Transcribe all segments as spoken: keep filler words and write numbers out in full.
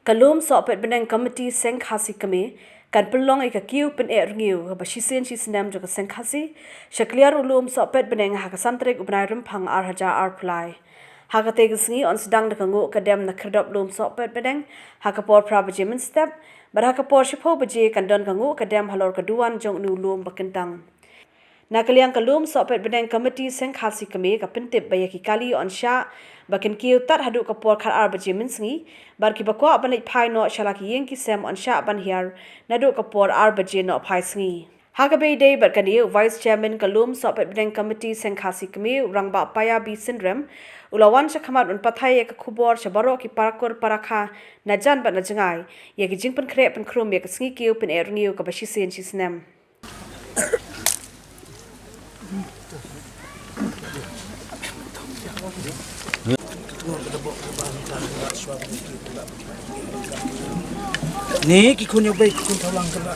Ka lum sohpet bneng Committee Seng Khasi Kmie kan pynlong ïa ka kiew pyneh rngiew kaba shisien shisnem jong ka Seng Khasi sha kliar u lum sohpet bneng ha ka san tarik u bnai Rymphang ar hajar arphew lai. Ha katei ka sngi yn sdang da ka nguh ka dem na khyrdop lum sohpet bneng ha ka por phra baje mynstep, bad ha ka por shiphew baje kan don ka nguh ka dem halor ka duwan jong une u lum ba kyntang. Na ka liang ka lum sohpet bneng Committee Seng Khasi Kmie ka pyntip ba ïa ki kali yn shah ba kin kiew tad haduh ka por khatar baje mynsngi, bad kiba kwah ban leit phai noh sha la ki ïing ki sem yn shah ban hiar naduh ka por ar baje nohphai sngi. Ha kaba ïadei bad kane, u Vice Chairman ka lum sohpet bneng Committee Seng Khasi Kmie, u Rangbah Paya B Synrem, u la wan sha khmat ban pathai ïa ka khubor sha baroh ki parakur parakha na jan bad na jngai ïa ki jingpynkhreh pynkhrum ïa ka sngi kiew pyneh rngiew kaba shisien shisnem. Ni ki khun ïa bei ki khun thaw lang ka la.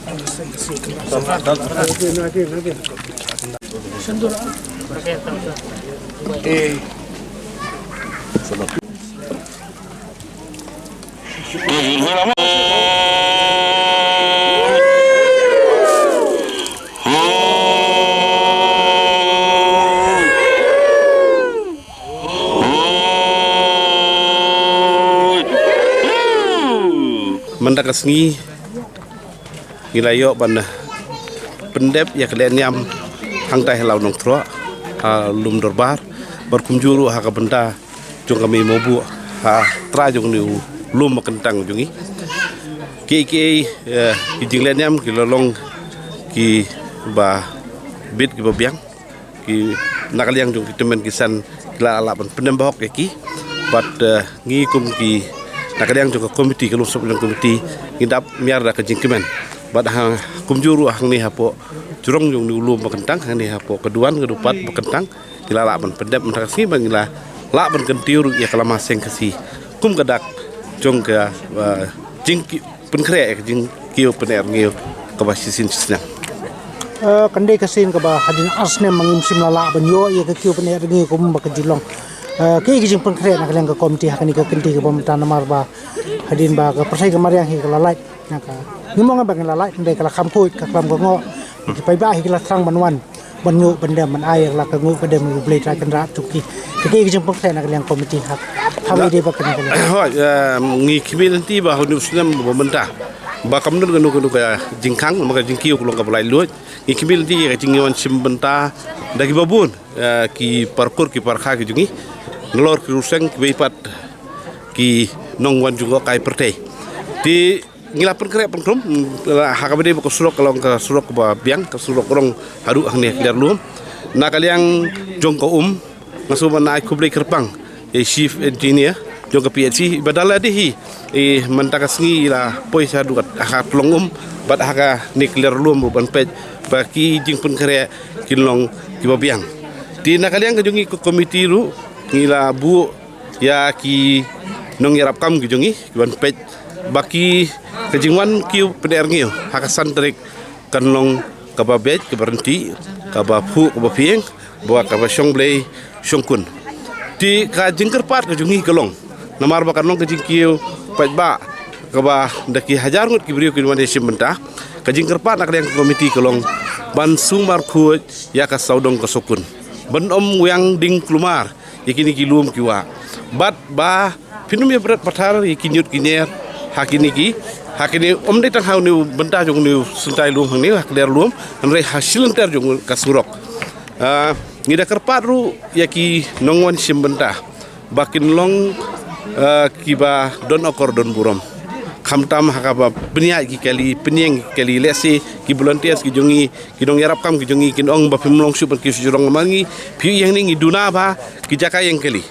Eh. Mynta ka sngi ngi la ïoh ban pyndep ïa ka lehniam hangtai ha Law Nongtroh, ha lum dorbar, bad kumjuh ruh ha ka bynta jong ka Mei Mawbuh ha trai jong une u lum ba kyntang jong ngi. Kiei kiei, eh, ki jinglehniam ki la long kiba bit kiba biang. Ki na ka liang jong ki tymmen ki san ki la lah ban pyndem bahok ïa ki. Bad, eh, ngi kum ki na ka liang jong ka komiti, ka lum sohpet bneng committee, ngi dap miar da ka jingkmen. Bad ha kumjuh ruh hangne hapoh jrong jong une u lum ba kyntang, hangne hapoh ka duwan ka dupat ba kyntang, ngi la lah ban pyndep mynta ka sngi, bad ngi la lah ban kyntiew ruh ïa ka lama Seng Khasi kum ka dak jong ka, eh, jingpynkhreh ïa ka jingkiew pyneh rngiew kaba shisien shisnem. Eh, kan dei ka sien kaba hadien ar snem ma ngim shym la lah ban ïoh ïa ka kiew pyneh rngiew kumba ka ju long. Eh, kaei ka jingpynkhreh na ka liang ka komiti ha kane ka kynti kaba mynta, namar ba hadien ba ka pyrthei ka mariang hi ka la lait. Naka, ngim ong ba ngi la lait, hynrei ka la kham khuid, ka klam ka ngoh. Ki paidbah hi ki la thrang ban wan ban nguh ban dem, ban ai ïa la ka nguh ka dem U Blei Trai Kynrad jong ki. Te kaei ka jingpynkhreh na ka liang komiti ha kaba ïadei bad kane ka liang? Hooid, eh, ngi khmih lynti ba ha une u snem ba mynta ba kam don kano kano ka jingkhang, namar ka jingkiew ka long kaba laitluid. Ngi khmih lynti ïa ka jingwan shim bynta da kiba bun, eh, ki parakur ki parakha ki jong ngi, nalor ki riew seng, kiwei pat ki nongwan jngohkai pyrthei. Te ngi la pynkhreh pynkhrum, mm, ha kaba dei ba ka surok ka long ka surok kaba biang, ka surok rong haduh hangne ha kliar lum. Na ka liang jong ka um, nga sngewbha ban ai khublei kyrpang ïa i Chief Engineer jong ka P H E, ba da lade hi, eh, mynta ka sngi i la poi sha haduh ha ka tlong um, bad ha kane ka kliar lum ruh ban peit ba ki jingpynkhreh kin long kiba biang. Te na ka liang ka jong ngi ka komiti ruh, ngi la buh ïa ki nongïarap kam ki jong ngi, ki ban peit ba ki, ka jingwan kiew pyneh rngiew ha ka san tarik kan long kaba beit, kaba ryntih, kaba phuh, kaba phieng, bad kaba shong Blei shong khun. Te ka jingkyrpad ka jong ngi ka long, namar ba kan long ka jingkiew paidbah kaba da ki hajar ngut ki briew kin wan ïashim bynta. Ka jingkyrpad na ka liang ka komiti ka long ban sumar khuid ïa ka sawdong ka sawkun, ban ym wiang ding kulmar ïa kine ki lum ki wah. Bad ba phin ym ïa bret pathar ïa ki ñiut ki ñier ha kine ki, ha kine, ym dei tang ha une u bynta jong une u syntai lum hangne ha kliar lum, hynrei ha shilynter jong ka surok. Ah, ngi da kyrpad ruh ïa ki nongwan shim bynta ba kin long, ah, kiba don akor don burom. Khamtam ha kaba pynïaid ki kali, pynïeng ki kali, lehse ki volunteers ki jong ngi, ki nongïarap kam ki jong ngi kin ong ba phim long shuh ban kiew sha jrong, namar ngi, phi ïeng, ngi duna bha ki jaka ïeng kali.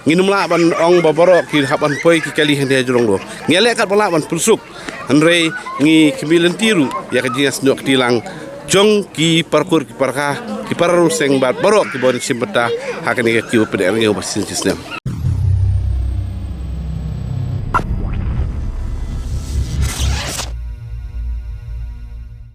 Ngin ym lah ban ong ba baroh ki hap ban poi ki kali hynrei ha jrong lum. Ngi leh katba lah ban pynsuk, hynrei ngi khmih lynti ruh ïa ka jingïasnoh kti lang jong ki parakur ki parakha, ki para riew seng bad baroh kiba wan shim bynta ha kane ka kiew pyneh rngiew ba shisien shisnem.